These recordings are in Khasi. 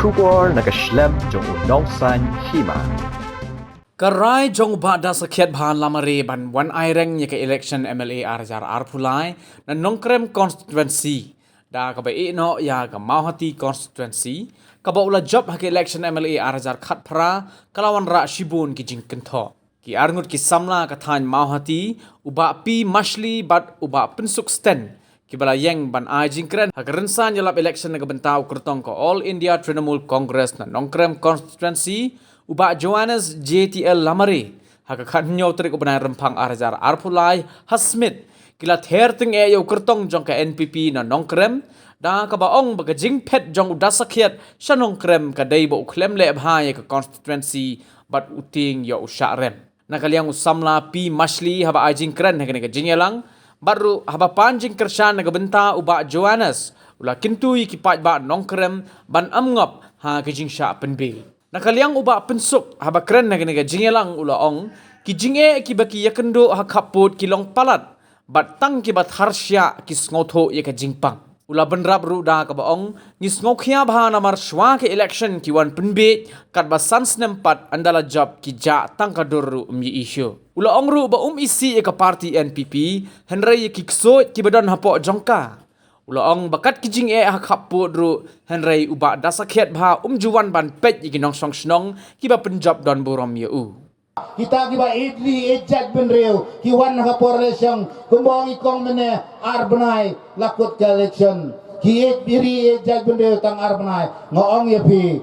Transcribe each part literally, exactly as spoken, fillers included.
Khubor na ka shlem jong u nongsaiñ hima. Ka rai jong u Bah Dasakhiatbha Lamare ban wan aireng ïa ka election M L A ar hajar arphew lai na Nongkrem constituency da kaba ïeh noh ïa ka Mawhati constituency, kaba u la jop ha ka election M L A ar hajar khatphra, ka la wanrah shibun ki jingkynthoh. Ki arngut ki samla ka thaiñ Mawhati, u Bah P Mashli bad u Bah Pynsuksten, kiba la ïeng ban ai jingkren ha ka rynsan ïalap election na ka bynta u kyrtong ka All India Trinamool Congress na Nongkrem constituency, u Bah Johannes J T L Lamare, ha ka khathynñiew tarik u bnai Rymphang ar hajar arphew lai ha Smit, ki la ther tyngeh ïa u kyrtong jong ka N P P na Nongkrem, da kaba ong ba ka jingphet jong u Dasakhiat sha Nongkrem ka dei ba u khlem leh bha ïa ka constituency bad u tieng ïa u shah rem. Na ka liang u samla P Mashli, haba ai jingkren ha kane ka jingïalang, bad ruh haba pan jingkyrshan na ka bynta u Bah Johannes, u la kyntu ïa ki paidbah Nongkrem ban ym ngop ha ka jingshah pynbiej. Na ka liang u Bah Pynsuk, haba kren ha kane ka jingïalang, u la ong, ki jingeh kiba ki ïakynduh ha khappud ki long palat, bad tang kiba tharshiah ki sngewthuh ïa ka jingpang. U la bynrap ruh da kaba ong, ngi sngewkhia bha namar shuwa ka election ki wan pynbiej katba san snem pat, ynda la jop ki jah tang ka dur ruh ym ïohi shuh. U la ong ruh ba um isih ïa ka party N P P, hynrei ïa ki ksuid kiba don hapoh jong ka. U la ong ba kat ki jingeh ha khappud ruh, hynrei u Bah Dasakhiatbha um ju wan ban peit ïa ki nongshong shnong kiba pynjop don burom ïa u. Kita kiba ïeit ri ïeit jaitbynriew ki wan ha ka por election, kumba ong i kong mynne, ar bnai la kut ka election. Ki ïeit ri ïeit jaitbynriew tang ar bnai. Nga ong ïa phi,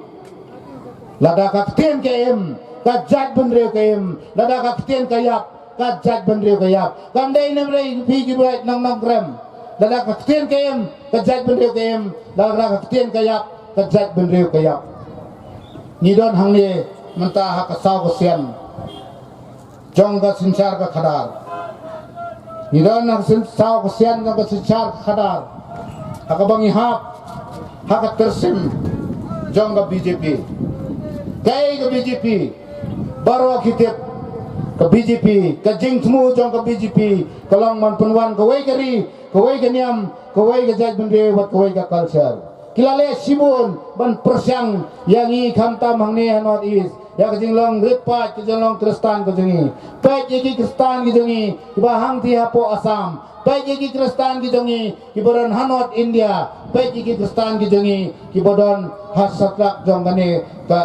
lada ka ktien ka im, ka jaitbynriew ka im. Lada ka ktien ka ïap, ka jaitbynriew ka ïap. Kam dei ne em re phi kiba ïeit nong Nongkrem. Lada ka ktien ka im, ka jaitbynriew ka im. Lada ka ktien ka ïap, ka jaitbynriew ka ïap. Ngi don hangne mynta ha ka saw ka sian jong ka synshar ka khadar. Ngi don ha ka syn-, saw ka sian jong ka synshar ka khadar, ha kaba ngi hap ha ka tyrsim jong ka B J P. Kaei ka B J P? Baroh ki tip ka B J P, ka jingthmu jong ka B J P ka long ban pynwan kawei ka ri, kawei ka niam, kawei ka jaitbynriew bad kawei ka culture. Ki la leh shibun ban pyrshang ïa ngi, khamtam hangne ha North East, ïa ka jinglong rit paid, ka jinglong Khristan ka jong ngi. Peit ïa ki Khristan ki jong ngi kiba hangtei hapoh Assam. Peit ïa ki Khristan ki jong ngi kiba don ha North India. Peit ïa ki Khristan ki jong ngi kiba don ha satlak jong kane ka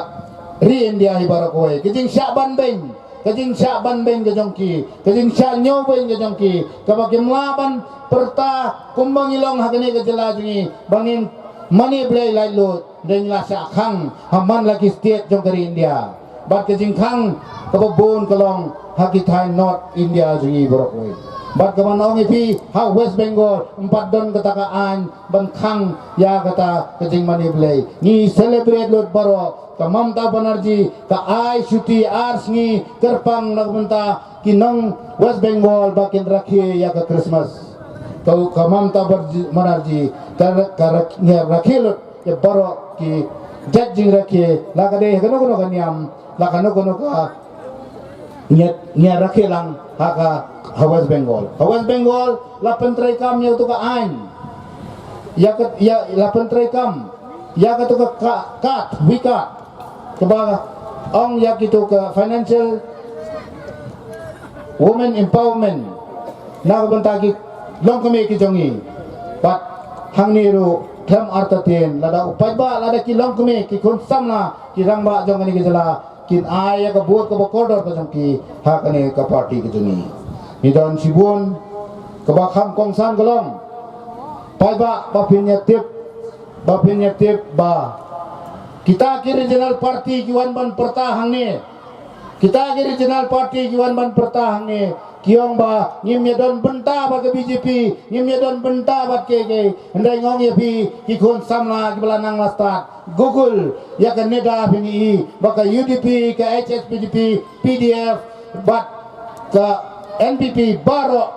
ri India hi baroh kawei. Ka jingshah ban beiñ, ka jingshah ban beiñ ka jong ki, ka jingshah ñiewbeiñ ka jong ki, kaba kim lah ban pyrta kumba ngi long ha kane ka jylla jong ngi ba ngin mane Blei laitluid, hynrei ngi la shah khang ha man la ki state jong ka ri India. Bad ka jingkhang kaba bun ka long ha ki thaiñ North India jong ngi baroh kawei. Bad kaba nga ong ïa phi, ha West Bengal ym pat don kata ka aiñ ban khang ïa kata ka jingmane Blei. Ngi celebrate lut baroh. Ka Mamata Banerjee ka ai shuti ar sngi kyrpang na ka bynta ki nong West Bengal ba kin rakhe ïa ka Christmas. Ka, ka Mamata Banerjee, Banerjee ka, ka rak-, ngi rakhe lut ïa baroh ki jait jingrakhe, la ka dei kano kano ka niam, la kano kano ka ngi, ngi rakhe lang ha ka, ha West Bengal. Ha West Bengal la pyntreikam ïa kato ka aiñ. Ïa ka, ïa, la pyntreikam ïa kato ka, ka, kad, V-KAD, kaba ong ïa kito ka financial women empowerment na ka bynta ki longkmie ki jong ngi. Bad hangne ruh khlem artatien, lada u paidbah, lada ki longkmie, ki khun samla, ki rangbah jong kane ka jylla kin ai ïa ka vote kaba kordor ka jong ki ha kane ka party ka jong ngi. Ngi don shibun kaba kham kongsan ka long. Paidbah, ba phin ïa tip, ba phin ïa tip ba kita ki regional party ki wan ban pyrta hangne. Kita ki regional party ki wan ban pyrta hangne ki ong ba ngim ïa don bynta bad ka B J P, ngim ïa don bynta bad K K. Hynrei nga ong ïa phi, ki khun samla kiba la nang la stad Google ïa ka NEDA, phin ïohi ba ka U D P, ka H S P D P, P D F bad ka N P P baroh,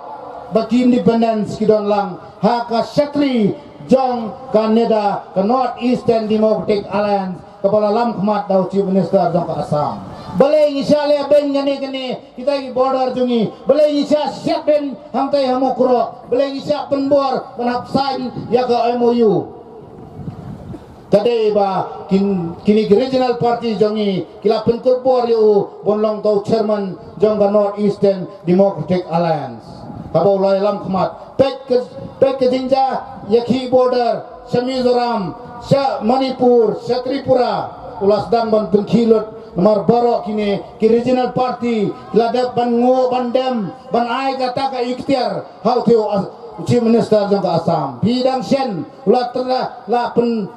ba ki independents ki don lang ha ka shatri jong ka NEDA, ka North Eastern Democratic Alliance, kaba la lam khmat da u Chief Minister jong ka Assam. Balei ngi shah leh beiñ kane kane, kita ki border jong ngi? Balei ngi shah siat beiñ hangtai ha Mukroh? Balei ngi shah pynbor ban hap sign ïa ka M O U? Ka dei ba kin, kine ki regional party jong ngi ki la pynkup bor ïa u ban long u chairman jong ka North Eastern Democratic Alliance. Haba u la ïalam khmat, peit ka, peit ka jingjia ïa ki border sha Mizoram, sha Manipur, sha Tripura, u la sdang ban pynkhih lut. Namar baroh kine ki regional party ki la dep ban nguh ban dem ban ai kata ka iktiar ha u Chief Minister jong ka Assam. Phi dang shen, u la tyrda, la pyn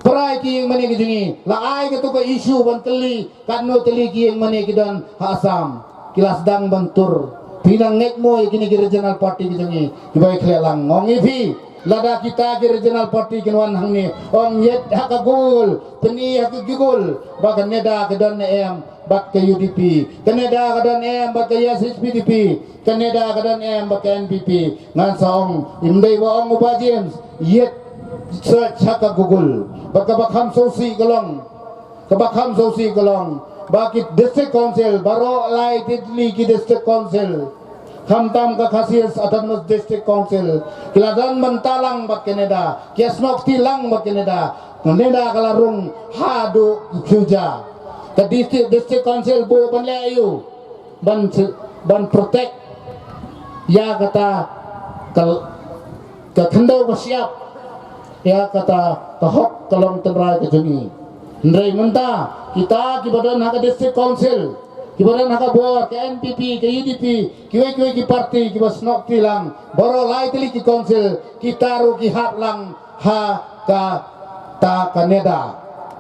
prai ki ïing mane ki jong ngi, la ai katu ka issue ban kylli katno tylli ki ïing mane ki don ha Assam. Ki la sdang ban tur. Phi dang ngeit mo ïa kine ki regional party ki jong ngi kiba ïa khleh lang? Ong ïa phi, lada kita ki regional party kin wan hangne, ong ïa ha ka Google, pyni ha ka Google ba ka NEDA ka don ne em bad ka U D P, ka NEDA ka don em bad ka S H P D P, ka NEDA ka don em bad ka N P P. Ngan sa ong, im dei ba ong u Bah James, ïa search ha ka Google. Bad kaba kham sngewsih ka long, kaba kham sngewsih ka long ba ki district council baroh lai tylli ki district council, khamtam ka Khasi Hills Autonomous District Council, ki la don bynta lang bad ka NEDA, ki ïasnoh kti lang bad ka NEDA. Ka NEDA ka la rung haduh Phuja. Ka district, district council buh ban leh aïu? Ban, ban protect ïa kata ka, ka khyndew ka shyiap, ïa kata ka hok ka long tynrai ka jong ngi. Hynrei mynta kita kiba don ha ka district council, kiba don ha ka bor, ka N P P, ka U D P, kiwei kiwei ki party kiba snoh kti lang, baroh lai tylli ki council, kita ruh ki hap lang ha kata ka NEDA.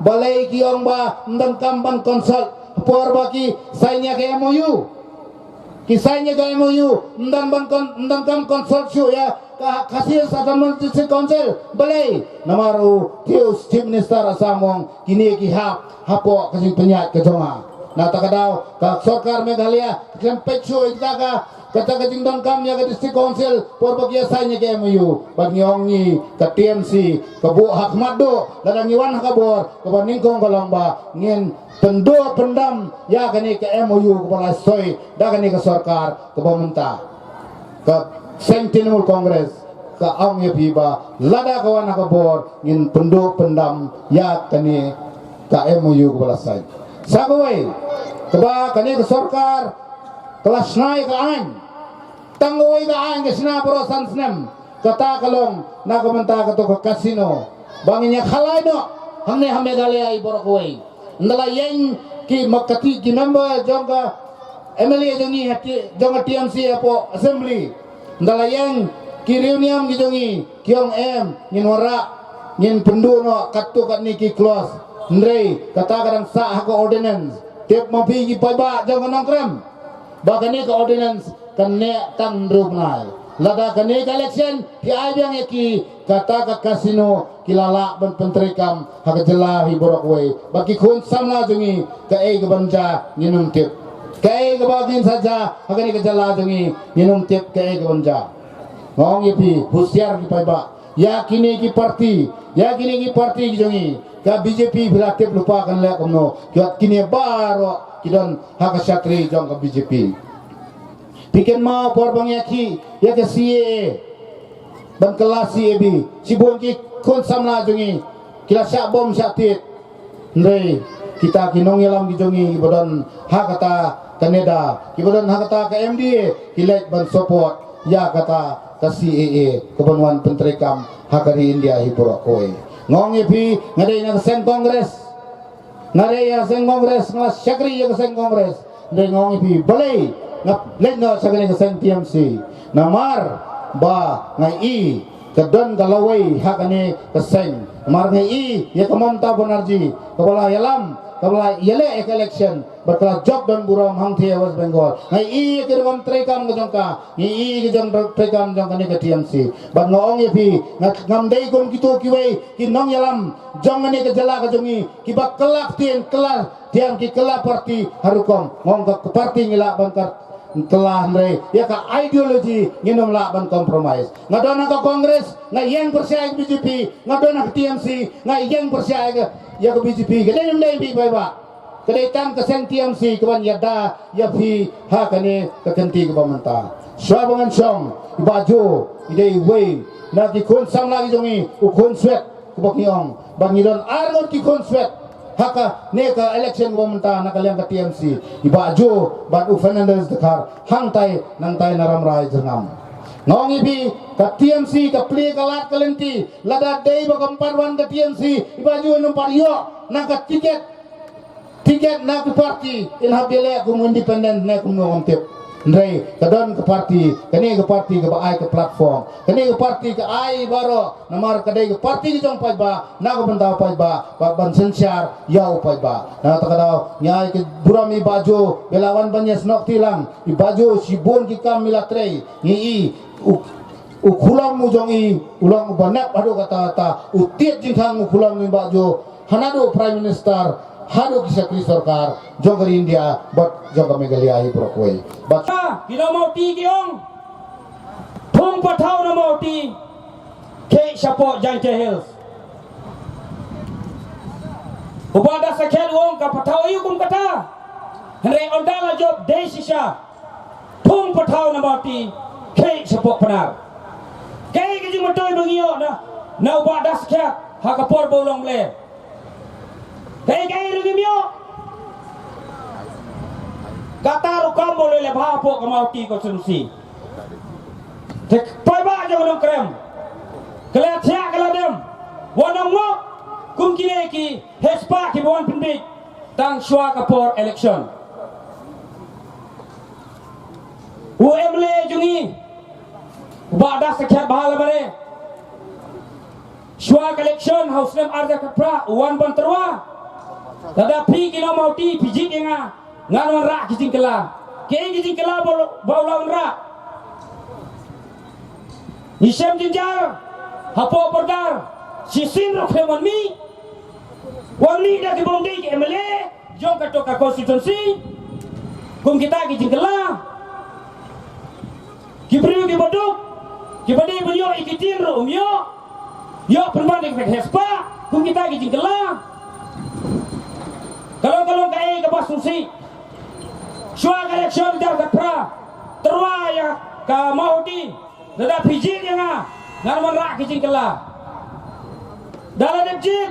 Balei ki ong ba ym donkam ban consult por ba ki sign ïa ka M O U? Ki sign ïa ka M O U, ym don ban kon, ym donkam consult shuh ïa ka Khasi Hills Autonomous District Council. Balei? Namar u Chief Minister Assam u ong kine ki hap hapoh ka jingpynïaid ka jong nga. Na kata ka daw ka sorkar Meghalaya ka khlem peit shuh ïa kata ka, kata ka jingdonkam ïa ka district council por ba ki ïa sign ïa ka M O U. Bad ngi ong ngi ka T M C ka buh ha khmat duh, lada ngi wan ha ka bor, kaba nyngkong ka long ba ngin pynduh pyndam ïa kane ka M O U kaba la soi da kane ka sorkar kaba mynta. Ka seng Trinamool Congress ka ong ïa phi ba lada ka wan ha ka bor ngin pynduh pyndam ïa kane ka M O U kaba la sign. Sa kawei, kaba kane ka sorkar ka la shna ïa ka aiñ. Tang kawei ka aiñ ka shna baroh san snem. Kata ka long na ka bynta kato ka casino ba ngin ïa khalai noh hangne ha Meghalaya ïa baroh kawei. Ynda la ïeng ki ma-, kati ki member jong ka M L A jong ngi ha T-, jong ka T M C hapoh Assembly, ynda la ïeng ki riewniam ki jong ngi, ki ong em, ngin wanrah, ngin pynduh noh katto katne ki clause. Hynrei kata ka dang sah ha ka ordinance. Tip ma phi ki paidbah jong ka Nongkrem ba kane ka ordinance kan neh tang hynriew bnai. Lada kane ka election phi ai biang ïa ki, kata ka casino ki la lah ban pyntreikam ha ka jylla hi baroh kawei. Ba ki khun samla jong ngi, kaei kaban jia ngin ym tip. Kaei kaba kin sa jia ha kane ka jylla jong ngi, ngin ym tip kaei kaban jia. Nga ong ïa phi, husiar ki paidbah. Ïa kine ki party, ïa kine ki party ki jong ngi, ka B J P phi la tip lypa kan leh kumno. Ki wat kine baroh ki don ha ka shatri jong ka B J P. Phi kynmaw por ba ngi ïakhih ïa ka C A A ban kylla C A B, shibun ki khun samla jong ngi ki la shah bom shah tied. Hynrei kita ki nongïalam ki jong ngi kiba don ha kata ka NEDA, kiba don ha kata ka M D A, ki leit ban support ïa kata ka C A A kaban wan pyntreikam ha ka ri India hi baroh kawei. Nga ong ïa phi, nga dei na ka seng Congress. Nga dei ïa ka seng Congress, nga la shakri ïa ka seng Congress. Hynrei nga ong ïa phi, balei nga leit noh sha kane ka seng T M C? Namar ba nga i ka don ka lawei ha kane ka seng. Namar nga i ïa ka Mamata Banerjee kaba la ïalam, kaba la ïaleh ïa ka election bad ka la jop don burom hangthie ha West Bengal. Nga i ïa ka rukom treikam ka jong ka, nga i ïa ka jong treikam jong kane ka T M C. Bad nga ong ïa phi, nga, ngam dei kum kito kiwei ki nongïalam jong kane ka jylla ka jong ngi kiba kylla ktien, kylla tiang, ki kylla party ha rukom. Nga ong ka party ngi lah ban kylla, hynrei ïa ka ideology ngin ym lah ban compromise. Nga don ha ka Congress, nga ïeng pyrshah ïa ka B J P, nga don ha ka T M C, nga ïeng pyrshah ïa ka, ïa ka B J P. Ka dei ym dei phi paidbah? Ka dei tang ka seng T M C kaban ïada ïa phi ha kane ka kynti kaba mynta. Shuwa ba ngan shong, i Bah Jo i dei iwei na ki khun samla ki jong ngi, u khun swet. Kumba ngi ong, ba ngi don arngut ki khun swet ha kane ka election ba mynta na ka liang ka T M C, i Bah Joe bad u Fernandez Dkhar, hangtai nangtai na Rambrai Jyrngam. Nga ong ïa phi, ka T M C ka plie ka lad ka lynti, lada dei ba kam pat wan ka T M C, i Bah Joe un ym pat ïoh na ka tiket tiket na ka party, yn hap ïaleh kum independent ne kumno ngam tip. Hynrei ka don ka party, kane ka party kaba ai ka platform, kane ka party ka ai baroh, namar ka dei ka party ka jong u paidbah, na ka bynta u paidbah, ba ban synshar ïa u paidbah. Na kata ka daw ngi ai ka burom ïa i Bah Joe ba la wan ban ïasnoh kti lang. I Bah Joe shibun ki kam i la trei, ngi i u, u khulom u jong i u long uba nep haduh katta katta, u tied jingkhang u khulom u i Bah Joe, ha naduh Prime Minister haduh ki shakri sorkar jong ka ri India bad jong ka Meghalaya hi baroh kawei. Bad ki nong Mawti ki ong, thung pathaw na Mawti, khie shapoh Jaintia Hills. U Bah Dasakhiat u ong ka pathaw aïu kum kata. Hynrei ynda la jop dei shisha, thung pathaw na Mawti, khie shapoh Pnar. Kaei ka jingmyntoi ba ngi ïoh na, na u Bah Dasakhiat ha ka por ba u long M L A? Kaei kaei ruh ngim ïoh. Kata ruh kam ba u leh leh bha hapoh ka Mawti constituency. Te paidbah jong ka Nongkrem, ka la thiah ka la dem, wat nym ngop kum kine ki heh spah kiba wan pynbiej tang shuwa ka por election. U M L A jong ngi, u Bah Dasakhiat Bahalabare, shuwa ka election ha u snem ar hajar khatphra u wan ban tyrwa. Lada phi ki nong Mawti phi jied ïa nga, ngan wanrah ki jingkylla. Kiei ki jingkylla ba u, ba u la wanrah? Ngi shem jynjar hapoh border, shisien ruh khlem wan mih. Wan mih da ki bym dei ki M L A jong kato ka constituency. Kum kita ki jingkylla, ki briew kiba duk, kiba dei ban ïoh ïa ki ktien ruh um ïoh. Ïoh pynban ïa ki heh spah, kum kita ki jingkylla. Ka long, ka long kaei kaba sngewsih. Shuwa ka election ar hajar khatphra, tyrwa ïa ka Mawhati. Lada phi jied ïa nga, ngan wanrah ki jingkylla. Da la dep jied,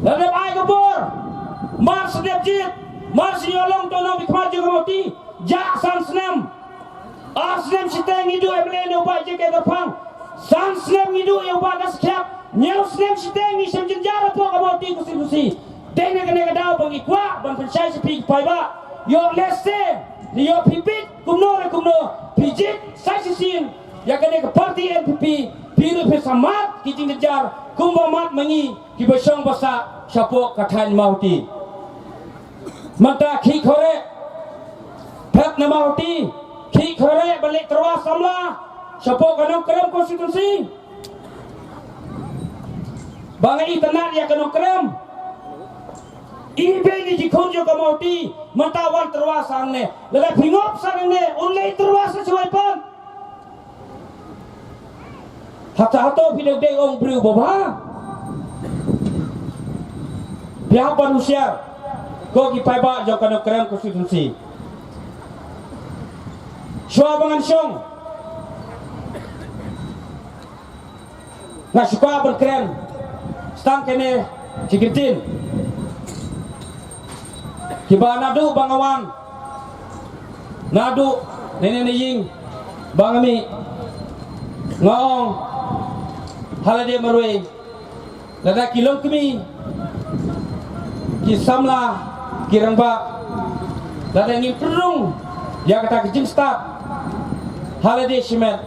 da la dep ai ka bor, mar shu dep jied, mar shu ïoh long uto u nongmihkhmat jong ka Mawhati. Jah san snem. Ar snem shiteng ngi duh M L A na u Bah J K Kyrpang. San snem ngi duh ïa u Bah Dasakhiat. Hynñiew snem shiteng ngi shem jynjar hapoh ka Mawhati constituency. Te na kane ka daw ba ngi kwah ban pynshai sha phi ki paidbah, ïoh lehse, ïoh phi bieit kumno re kumno, phi jied sa shisien ïa kane ka party N P P, phi ruh phin sa mad ki jingjynjar kumba mad ma ngi kiba shong ba sah shapoh ka thaiñ Mawhati. Mynta khih khore phet na Mawhati, khih khore ba leit tyrwa samla shapoh ka Nongkrem constituency. Ba nga itynnad ïa ka Nongkrem. Ibeiñ ïa ki khun jong ka Mawhati mynta wan tyrwa sa hangne. Lada phi ngop sa hangne, un leit tyrwa sa shawei pat. Hato, hato phi dei, dei ong briew ba bha? Phi hap ban husiar, ko ki paidbah jong ka Nongkrem constituency. Shuwa ba ngan shong, nga shu kwah ban kren tang kine ki kyntien kiba naduh ba nga wan, naduh ne ne ne ïing ba nga mih, nga ong ha lade marwei, lada ki longkmie, ki samla, ki rangbah, lada ngim pynrung ïa kata ka jingstad ha lade shimet,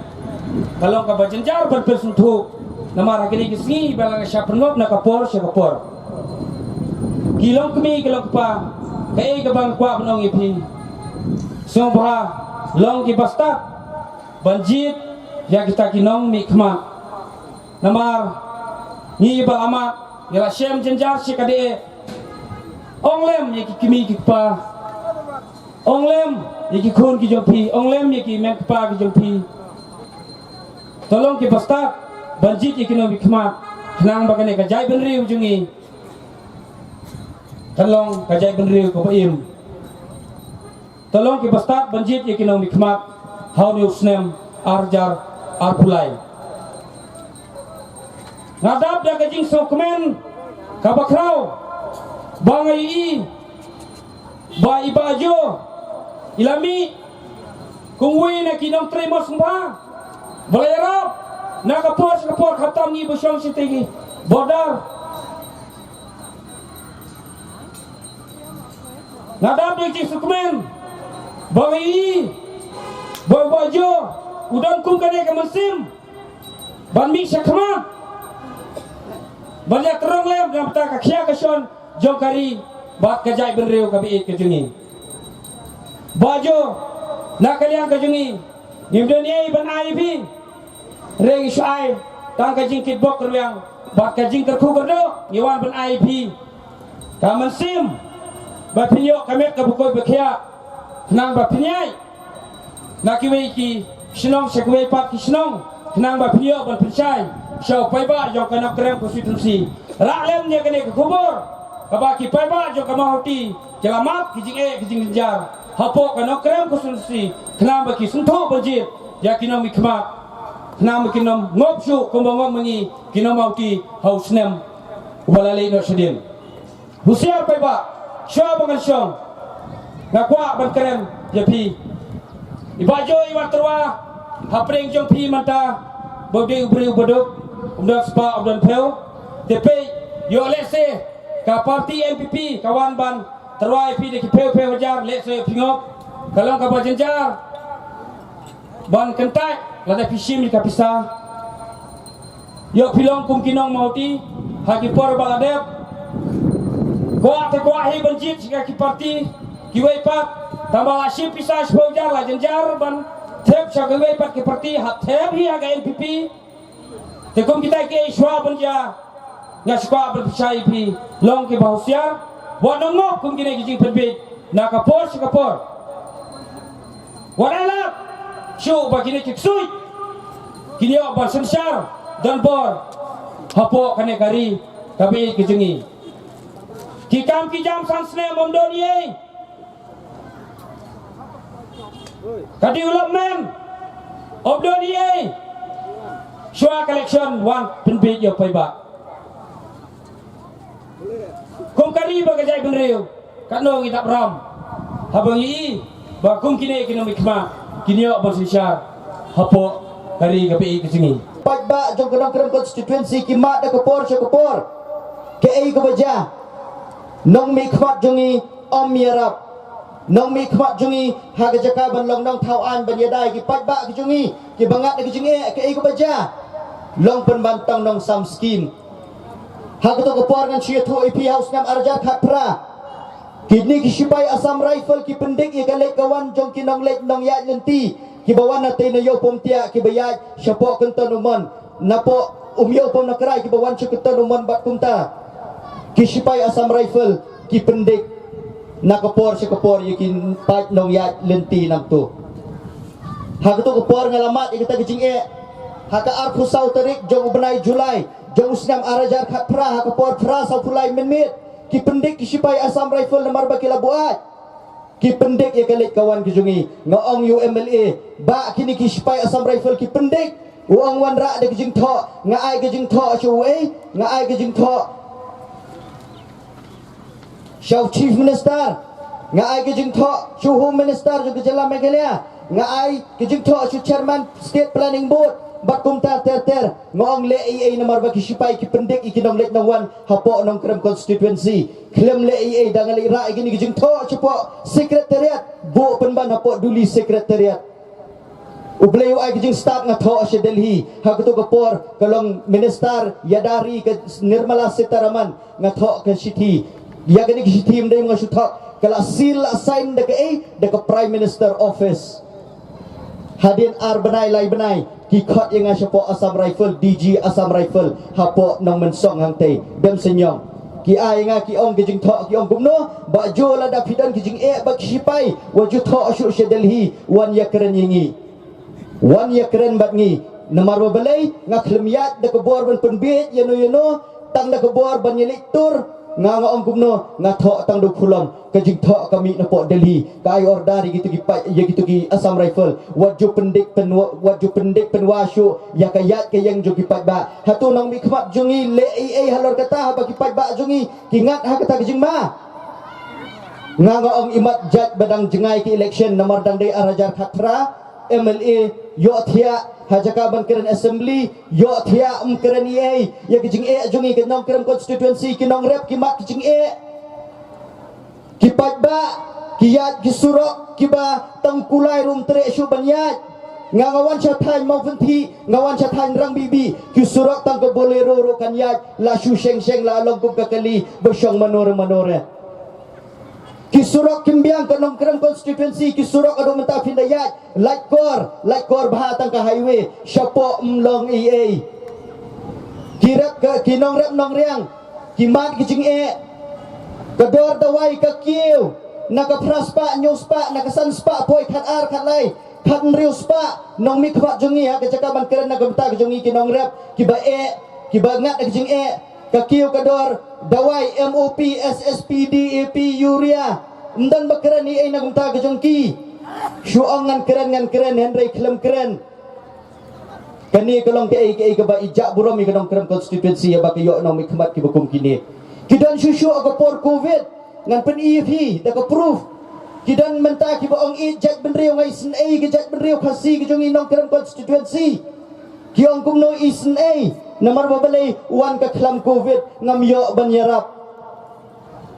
ka long kaba jynjar ban pynsngewthuh. Namar ha kine ki sngi ba la shah pynngop na ka por sha ka por, ki longkmie, ki longkpa, kaei kaba nga kwah ban ong ïa phi, sngewbha long kiba stad ban jied ïa kita ki nongmihkhmat. Namar ngi ba la mad, ngi la shem jynjar shi katta. Ong lem ïa ki kmie ki kpa, ong lem ïa ki khun ki jong phi, ong lem ïa ki mei kpa ki jong phi. To long kiba stad ban jied ïa ki nongmihkhmat, khnang ba kane ka jaitbynriew jong ngi kan long ka jaitbynriew kaba im. To long kiba stad ban jied ïa ki nongmihkhmat ha une u snem ar hajar arphew lai. Nga dap da ka jingsngewkmen kaba khraw ba nga ïohi ba i Bah Jo i la mih kum uwei na ki nongtrei mawsynpa ba la ïarap na ka por sha ka por, khamtam ngi ba shong shatei ki border. Nga dap da ka jingsngewkmen ba nga ïohi ba i Bah Jo u don kum kane ka mynsiem ban mih shakhmat ban ïatrong lem na ka bynta ka khia ka shon jong ka ri bad ka jaitbynriew kaba ïeit ka jong ngi. Bah Jo, na ka liang ka jong ngi ngim don ei ban ai ïa phi. Hynrei ngi shu ai tang ka jingkitbok kyrwiang bad ka jingkyrkhu kyrdoh ngi wan ban ai ïa phi ka mynsiem ba phin ïoh ka met kaba khuid ba khiah, khnang ba phin ïaid na kiwei ki shnong sha kiwei pat ki shnong, khnang ba phin ïoh ban pynshai sha u paidbah jong ka Nongkrem constituency. Rah lem ïa kane ka khubor kaba ki paidbah jong ka Mawhati ki la mad ki jingeh ki jingjynjar hapoh ka Nongkrem constituency, khnang ba ki sngewthuh ban jied ïa ki nongmihkhmat, khnang ba kin ym ngop shuh kumba ngop ma ngi ki nong Mawhati ha u snem uba la leit noh shadien. Husiar paidbah, shuwa ba ngan shong nga kwah ban kren ïa phi. I Bah Jo i wan tyrwa hapdeng jong phi mynta ba u dei u briew baduk, um don spah um don phew. Te peit, ïoh lehse ka party N P P ka wan ban tyrwa ïa phi da ki phew phew hajar, lehse ïoh phi ngop. Ka long kaba jynjar ban kyntait lada phi shim ïa ka pisa. Ïoh phi long kum ki nong Mawhati ha ki por ba la dep. Kwah te kwah hi ban jied sha ki party kiwei pat, tangba la shim pisa shiphew hajar la jynjar ban thep sha kiwei pat ki party, hap thep hi ha ka N P P. Te kum kita kiei shuwa ban jia, nga shu kwah ban pynshai ïa phi, long kiba husiar, wat nang ngop kum kine ki jingpynbiej na ka por sha ka por. Wat ai lad shuh ba kine ki ksuid kin ïoh ban synshar donbor hapoh kane ka ri kaba ïeit ka jong ngi. Ki kam ki jam san snem ym don ei. Ka development ym don ei. Shuwa ka election wan pynbiej ïa u paidbah. Kum ka ri bad ka jaitbynriew, katno ngi dap ram haba ngi i ba kum kine ki nongmihkhmat kin ïoh ban synshar hapoh ka ri kaba ïeit ka jong ngi. Paidbah jong ka Nongkrem constituency ki mad da ka por sha ka por. Kaei kaba jia, nongmihkhmat jong ngi ym ïarap. Nongmihkhmat jong ngi ha ka jaka ban long nongthaw aiñ ban ïada ïa ki paidbah ki jong ngi kiba ngat da ki jingeh, kaei kaba jia, long pynban tang nongsam skim. Ha kato ka por ngan shu ïathuh ïa phi, ha u snem ar hajar khatphra, kine ki shipai Assam Rifle ki pyndik ïa ka leit ka wan jong ki nongleit nongïaid lynti kiba wan na tei na Ïewpumtiah kiba ïaid shapoh Kynton u Mon, napoh Umïewpum Nakrai kiba wan sha Kynton u Mon bad kumta. Ki shipai Assam Rifle ki pyndik na ka por sha ka por ïa ki paid nongïaid lynti nangto. Ha kato ka por nga la mad ïa kata ka jingeh ha ka arphew saw tarik jong u bnai July jong u snem ar hajar khatphra, ha ka por phra sawphew lai minit, ki pyndik ki shipai Assam Rifle namar ba ki la buaid. Ki pyndik ïa ka leit ka wan ka jong ngi. Nga ong ïa u M L A, ba kine ki shipai Assam Rifle ki pyndik. U ong wanrah da ka jingthoh, nga ai ka jingthoh sha uei, nga ai ka jingthoh sha u Chief Minister, nga ai ka jingthoh sha u Home Minister jong ka jylla Meghalaya, nga ai ka jingthoh sha u Chairman State Planning Board, bad kumta ter ter. Nga ong leh ei ei namar ba ki shipai ki pyndik ïa ki nongleit nongwan hapoh Nongkrem constituency. Khlem leh ei ei, da nga leit rah ïa kine ki jingthoh shapoh Secretariat, buh pynban hapoh Duli Secretariat. U Blei u ai ka jingstad, nga thoh sha Delhi. Ha kato ka por ka long Minister ïada ri ka Nirmala Sitharaman, nga thoh ka shithi. Ïa kane ka shithi ym dei nga shu thoh, ka la seal la sign da kaei, da ka Prime Minister Office. Hadien ar bnai lai bnai ki khot ïa nga shapoh Assam Rifle, D G Assam Rifle hapoh Nongmynsong hangtei. Dem sngewthuh. Ki ai ïa nga, ki ong ka jingthoh, ki ong kumno, Bah Jo, lada phi don ka jingeh bad ki shipai, wat ju thoh shuh sha Delhi, wan ïakren ïa ngi. Wan ïakren bad ngi. Namar ba balei? Nga khlem ïaid da ka bor ban pynbiej ïano ïano, tang da ka bor ban ïaleit tur Nga nga ong kumno, nga thoh tang da u khulom, ka jingthoh ka mih napoh Delhi, ka ai order ïa kito ki paid, ïa kito ki Assam Rifle, wat ju pyndit pynwa, wat ju pyndit pynwa shuh ïa ka ïaid ka ïeng jong ki paidbah. Hato nongmihkhmat jong ngi leh ei ei halor kata haba ki paidbah jong ngi ki ngat ha kata ka jingma? Nga nga ong imat jait ba dang jngai ki election namar dang dei ar hajar khatphra, M L A ïohthiah ha jaka ban kren assembly, ïohthiah ym kren ei ei. Ïa ka jingeh jong ngi ka Nongkrem constituency, ki nongrep ki mad ka jingeh. Ki paidbah ki ïaid ki surok kiba tang kulai ruh ym treh shuh ban ïaid. Nga nga wan sha thaiñ Mawphynthiah, nga wan sha thaiñ Rangbibi, ki surok tang ka Bolero ruh kan ïaid, la shu sheng sheng la long kum ka kali ba shong mano re mano re. Ki surok kim biang ka Nongkrem constituency, ki surok haduh mynta phin da ïaid, lait kor, lait kor bha tang ka highway, shapoh ym long ei ei. Ki rep ka, ki nongrep nongriang ki mad ki jingeh. Ka dor dawai ka kiew na ka phra spah, hynñiew spah, na ka san spah poi, khat ar, khat lai, khat hynriew spah. Nongmihkhmat jong ngi ha ka jaka ban kren na ka bynta ka jong ngi ki nongrep kiba eh, kiba ngat ka jingeh. Ka kiew ka dor dawai M O P, S S P, D A P, urea. Ym don ba kren ei ei na ka bynta ka jong ki. Shu ong ngan kren, ngan kren, hynrei khlem kren. Kane ka long kaei kaei kaba i jah burom ïa ka Nongkrem constituency haba ka ïoh nongmihkhmat kiba kum kine. Ki don shuh shuh ha ka por covid, ngan pyni ïa phi da ka proof. Ki don mynta kiba ong ïeit jaitbynriew, nga isynei ka jaitbynriew Khasi ka jong ngi Nongkrem constituency. Ki ong kumno isynei, namar ba balei? Wan ka khlam covid ngam ïoh ban ïarap.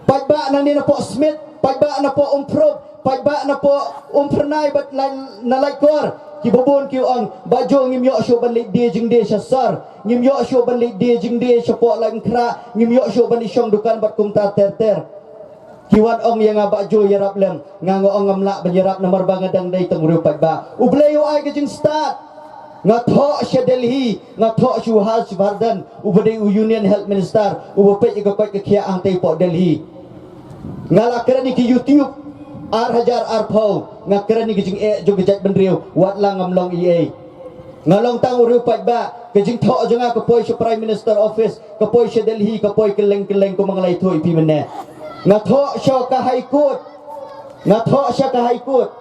Paidbah nangne napoh Smit, paidbah napoh Umphrup, paidbah napoh Umphyrnai bad na Laitkor, kiba bun ki ong, Bah Jo, ngim ïoh shuh ban leit die jingdie sha sor, ngim ïoh shuh ban leit die jingdie shapoh Laitumkhrah, ngim ïoh shuh ban leit shong dukan bad kumta ter ter. Ki wan ong ïa nga, Bah Jo, ïarap lem. Nga nga ong ngam lah ban ïarap namar ba nga dang dei tang u riew paidbah. U Blei u ai ka jingstad. Nga thoh sha Delhi, nga thoh sha u Harsh Vardhan, uba dei u Union Health Minister, uba peit ïa ka koit ka khiah hangtei poh Delhi. Nga la kren ïa ki YouTube, ar hajar arphew, nga kren ïa ki jingeh jong ka jaitbynriew, wat la ngam long ei ei. Nga long tang u riew paidbah, ka jingthoh jong nga ka poi sha Prime Minister Office, ka poi sha Delhi, ka poi kylleng kylleng kumba nga la ïathuh ïa phi mynne. Nga thoh sha ka High Court. Nga thoh sha ka High Court.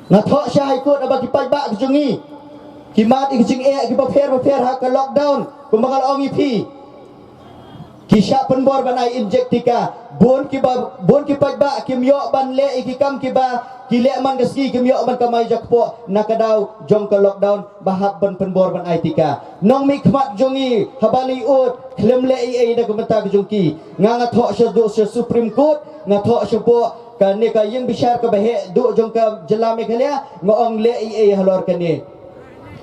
Nga thoh sha High Court haba ki paidbah ki jong ngi ki mad ïa ki jingeh kiba pher ba pher ha ka lockdown, kumba nga la ong ïa phi. Ki shah pynbor ban ai inject tika. Bun kiba, bun ki paidbah kim ïoh ban leh ïa ki kam kiba ki leh man ka sngi, kim ïoh ban kamai jakpoh na ka daw jong ka lockdown ba hap ban pynbor ban ai tika. Nongmihkhmat jong ngi, haba la ïoh khlem leh ei ei na ka bynta ka jong ki. Nga nga thoh sha duh sha Supreme Court, nga thoh sha poh kane ka ïing bishar kaba heh duh jong ka jylla Meghalaya, nga ong leh ei ei halor kane.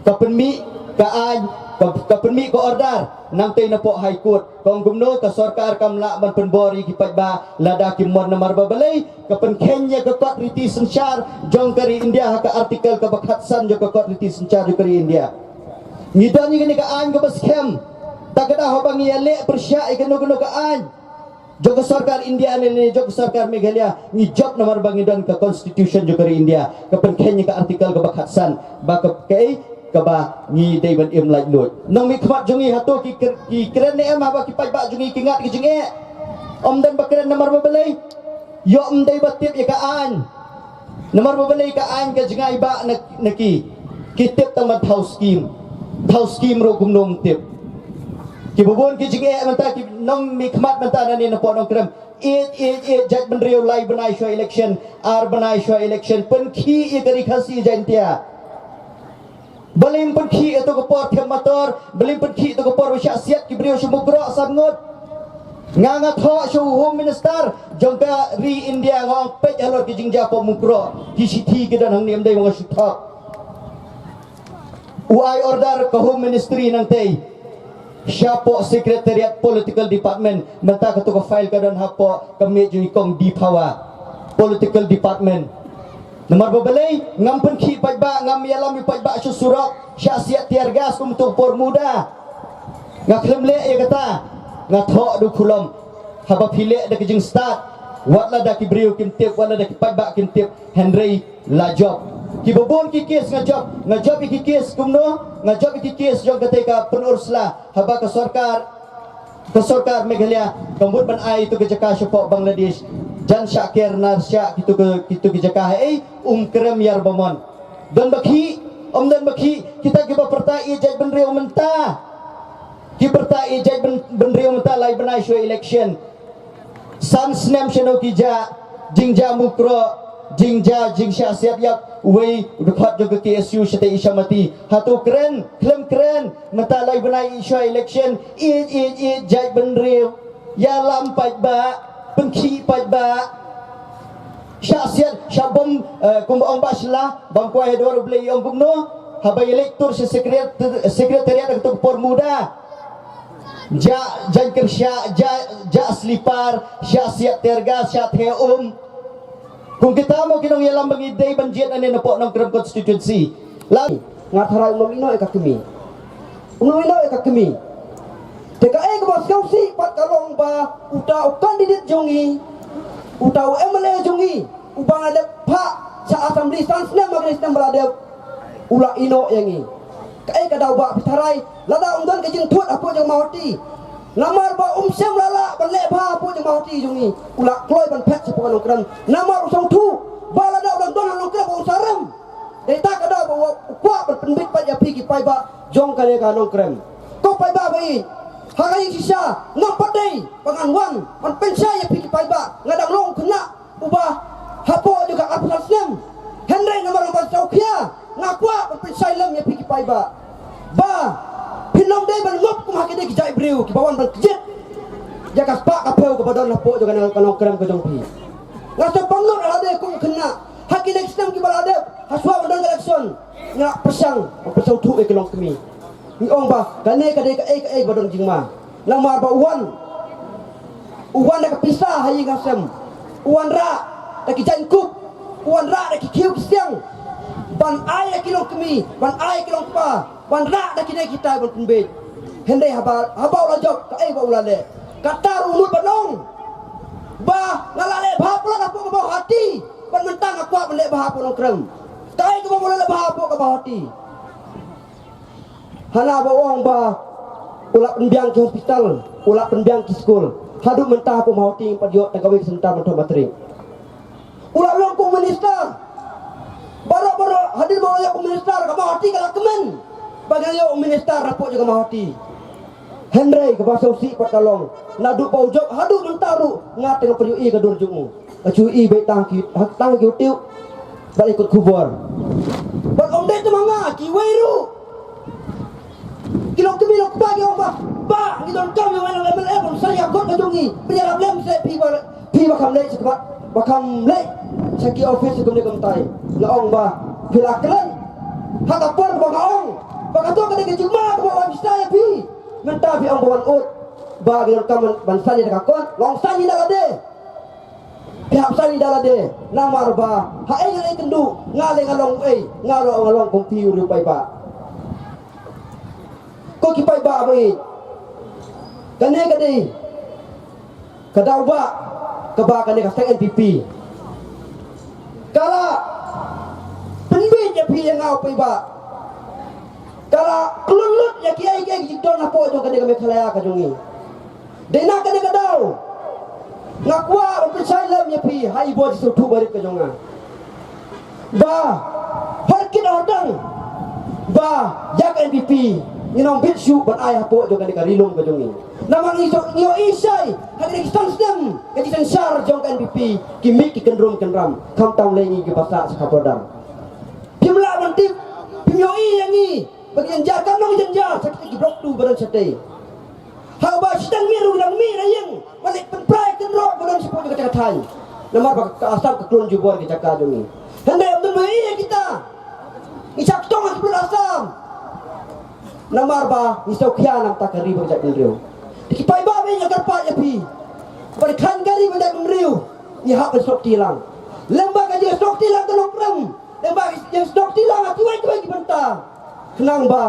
Ka pynmih ka aiñ, ka, ka pynmih ka order nangtei napoh High Court. Ka ong kumno? Ka sorkar kam lah ban pynbor ïa ki paidbah lada kim mon. Namar ba balei? Ka pynkheiñ ïa ka kot riti synshar jong ka ri India ha ka article kaba khatsan jong ka kot riti synshar jong ka ri India. Ngi don ïa kane ka aiñ kaba skhem. Ta ka daw haba ngi ïaleh pyrshah ïa kano kano ka aiñ jong ka sorkar India ne, ne jong ka sorkar Meghalaya, ngi jop namar ba ngi don ka constitution jong ka ri India, ka pynkheiñ ïa ka article kaba khatsan, ba ka, kaei kaba ngi dei ban im laitluid. Nongmihkhmat jong ngi, hato ki kr-, ki kren ne em haba ki paidbah jong ngi ki ngat ki jingeh? Ym don ba kren namar ba balei? Ïoh ym dei ba tip ïa ka aiñ. Namar ba balei? Ka aiñ ka jngai ba na, na ki. Ki tip tang ban thaw skim. Thaw skim ruh kumno ym tip. Kiba bun ki jingeh mynta, ki nongmihkhmat mynta nangne napoh Nongkrem. Ïeit, ïeit, ïeit, jaitbynriew, lai bnai shuwa election, ar bnai shuwa election, pynkhih ïa ka Ri Khasi Jaiñtia. Balei ym pynkhih ïa to ka por them motor, balei ym pynkhih ïa to ka por ba shah siat ki briew sha Mukroh, Samngut. Nga nga thoh sha u Home Minister jong ka ri India, nga ong peit halor ki jingjia poh Mukroh, ki shithi ki don hangne, ym dei ba nga shu thoh. U ai order ka Home Ministry nangtei shapoh Secretariat Political Department, mynta kato ka file ka don hapoh ka miej jong i kong Diphawa. Political Department. Namar ba balei? Ngam pynkhih paidbah, ngam ïalam ïa paidbah sha surok, shah siat tear gas kum to por muda. Nga khlem leh ïa kata. Nga thoh da u khulom. Haba phi leh da ka jingstad, Wat lada ki briew kim tip, wat lada ki paidbah kim tip, hynrei la jop. Kiba bun ki kes nga jop, nga jop ïa ki kes kumno, nga jop ïa ki kes jong kata ka pynursla, haba ka sorkar, ka sorkar Meghalaya ka mut ban ai ïa tu ka jaka shapoh Bangladesh. Jan shah ker nar shah kitu ka, kitu ka jaka, hei, um krem ïar ba mon. Don ba khih, um don ba khih, kita kiba pyrta ïa jaitbynriew mynta. Ki pyrta ïa jaitbyn-, bynriew mynta lai bnai shuwa election. San snem shano ki ja, jingjia mukroh, jingjia, jingshah siat ïap, wei, u dkhot jong ka K S U shatei i Shamati. Hato kren, khlem kren, mynta lai bnai shuwa election, ïeit, ïeit, ïeit, jaitbynriew. Ïalam paidbah, pynkhih paidbah. Shah siat, shah bom, eh, kumba ong Bah Shylla, bam kwai ha dwar U Blei ong kumno, haba ïaleit tur sha sekret-, sekretariat ha kato ka por muda. Ja, jaiñ kyrshah, ja, ja slipar, shah siat tear gas, shah theh um. Kum kita mo ki nongïalam ba ngi dei ban jied hangne napoh Nongkrem constituency. Lang. Nga tharai um ïehnoh ïa ka kmie. Um ïehnoh ïa ka kmie. Te kaei kaba sngewsih pat ka long ba uta u candidate jong ngi, uta u M L A jong ngi, uba nga dep phah sha Assembly san snem ha kine ki snem ba la dep, u la ïehnoh ïa ngi. Kaei ka daw ba phi tharai, lada um don ka jingthut hapoh jong Mawhati, namar ba um shym la lah ban leh bha hapoh jong Mawhati jong ngi, u la kloi ban phet shapoh Nongkrem. Namar u sngewthuh ba lada u dang don ha Nongkrem ba un sa rem. Dei ta ka daw ba u kwah ban pynbeit pat ïa phi ki paidbah jong kane ka Nongkrem. Ko paidbah ba ïeit, ha ka jingshisha ngam pat dei ba ngan wan ban pynshai ïa phi ki paidbah, nga dang long u khynnah uba hapoh jong ka arphew san snem. Hynrei namar nga ban sngewkhia, nga kwah ban pynshai lem ïa phi ki paidbah ba phin ym dei ban ngop kum ha kine ki jait briew kiba wan ban kjit ïa ka spah ka phew kaba don hapoh jong ka Nongkrem ka jong phi. Nga sngewbha ban nud ha lade kum u khynnah. Ha kine ki snem kiba la dep, ha shuwa ban don ka election, nga pyrshang, nga pyrshang thuh ïa ki longkmie. Ngi ong ba kane ka dei kaei kaei ba don jingma. Namar ba u wan, u wan da ka pisa ha ïing ha sem, u wanrah da ki jaiñkup, u wanrah da ki khiew ki siang ban ai ïa ki longkmie, ban ai ïa ki longkpa, wanrah da kine kitai ban pynbeit. Hynrei haba, haba u la jop, kaei ba u la leh? Kata ruh u nud ban ong ba nga la leh bha palat hapoh ka Mawhati, bad mynta nga kwah ban leh bha hapoh Nongkrem. Kaei kaba u la leh bha hapoh ka Mawhati? Hana ba u ong ba u la pynbiang ki hospital, u la pynbiang ki skul. Haduh mynta hapoh Mawhati ngim pat ïoh tang kawei ka center ban thoh matric. U la long kum u minister. Baroh baroh hadien ba u la long kum u minister, ka Mawhati ka la kmen ba ngan ïoh u minister hapoh jong ka Mawhati. Hynrei kaba sngewsih pat ka long, naduh ba u jop haduh mynta ruh nga tang ngam pat ïohi ka dur jong u. Nga shu ïohi beit tang ki, tang ki YouTube bad ïa ki khubor. Bad ym dei tang ma nga, kiwei ruh ki longkmie longkpa ki ong ba, ba ngi donkam ïa u M L A ban sa ïa kot ka jong ngi. Phi ïarap lem seh phi ba, phi ba kham leit sha ka, ba kham leit sha ki office sha kumne kumtai. Nga ong ba phi la kren ha ka por ba nga ong ba kato ka dei ka jingma kaba wan pisa ïa phi. Mynta phi ong ba wan ud, ba ngi donkam ban, ban sa ïa ka kot. Long sa ïa da lade. Phi hap sani da lade, namar ba ha ei nga leh kynduh, nga leh nga long ei, nga long, nga long kum phi u riew paidbah. Ko ki paidbah ba ïeit, kane ka dei ka daw ba kaba kane ka seng N P P ka la pynbeit ïa phi ïa nga u paidbah. Ka la khlun lut ïa kiei kiei ki jingdon hapoh jong kane ka Meghalaya ka jong ngi. Dei na kane ka daw nga kwah ban pynshai lem ïa phi ha i bor jingthoh barit ka jong nga, ba hor kit hor dang ba ïa ka N P P ngin ym bit shuh ban ai hapoh jong kane ka ri lum ka jong ngi. Namar ngi ïohi shai ha kine ki san snem ka jingsynshar jong ka N P P, ki mih ki kynrum kynram, khamtam lei ngi kiba sah sha ka border. Phim lah ban tip, phim ïohi ïa ngi ba ki jynjar kam long jynjar sha kita ki block two ba don shatei. Haba shiteng mih ruh ngi dang mih na ïing ban leit pynpra ïa ki kynroh ba don shapoh jong kata ka thaiñ. Namar ba ka Assam ka khlun jubor ki jaka jong ngi. Hynrei ym don ba ïohi ïa kita. Ngi shah kyntong ha ki pulit Assam. Namar ba ngi sngewkhia na ka bynta ka ri bad ka jaitbynriew. Te ki paidbah, ba nga kyrpad ïa phi, ba khlaiñ ka ri bad ka jaitbynriew ngi hap ban snoh kti lang. Lem bad ka jingsnoh kti lang ka Nongkrem, lem bad ka jingsnoh kti lang ha kiwei kiwei ki bynta, khnang ba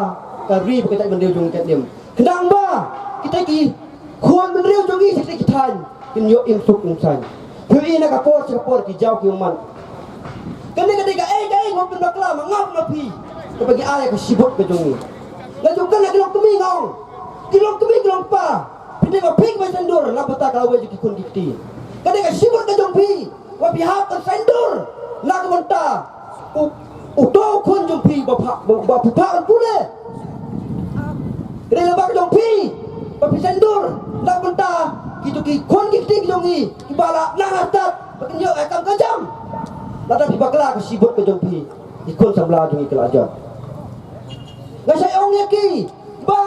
ka ri bad ka jaitbynriew jong ngi kan im, khnang ba kita ki khun bynriew jong ngi sha kita ki thaiñ kin ïoh im suk im saiñ. Phi ïohi na ka por sha ka por ki jaw ki ummat. Kane ka dei kaei kaei nga pynbakla ma nga ma phi. Kaba ngi ai ka shibut ka jong ngi. Nga ju kane ki long kmie nga ong. Ki long kmie ki long pa. Phi dei ba phi ba saiñdur na bynta ka lawei jong ki khun ki kti. Kane ka shibut ka jong phi. Ba phi hap ban saiñdur na ka bynta u, uto u khun jong phi ba pha, ba, ba phi phah ban pule. Ka dei lyngba ka jong phi ba phi saiñdur na ka bynta kito ki khun ki kti ki jong ngi kiba la nang ha stad ba kin ïoh ka kam ka jam. Lada phi bakla ka shibut ka jong phi, ki khun samla jong ngi ki la jot. Nga sa ong ïa ki ba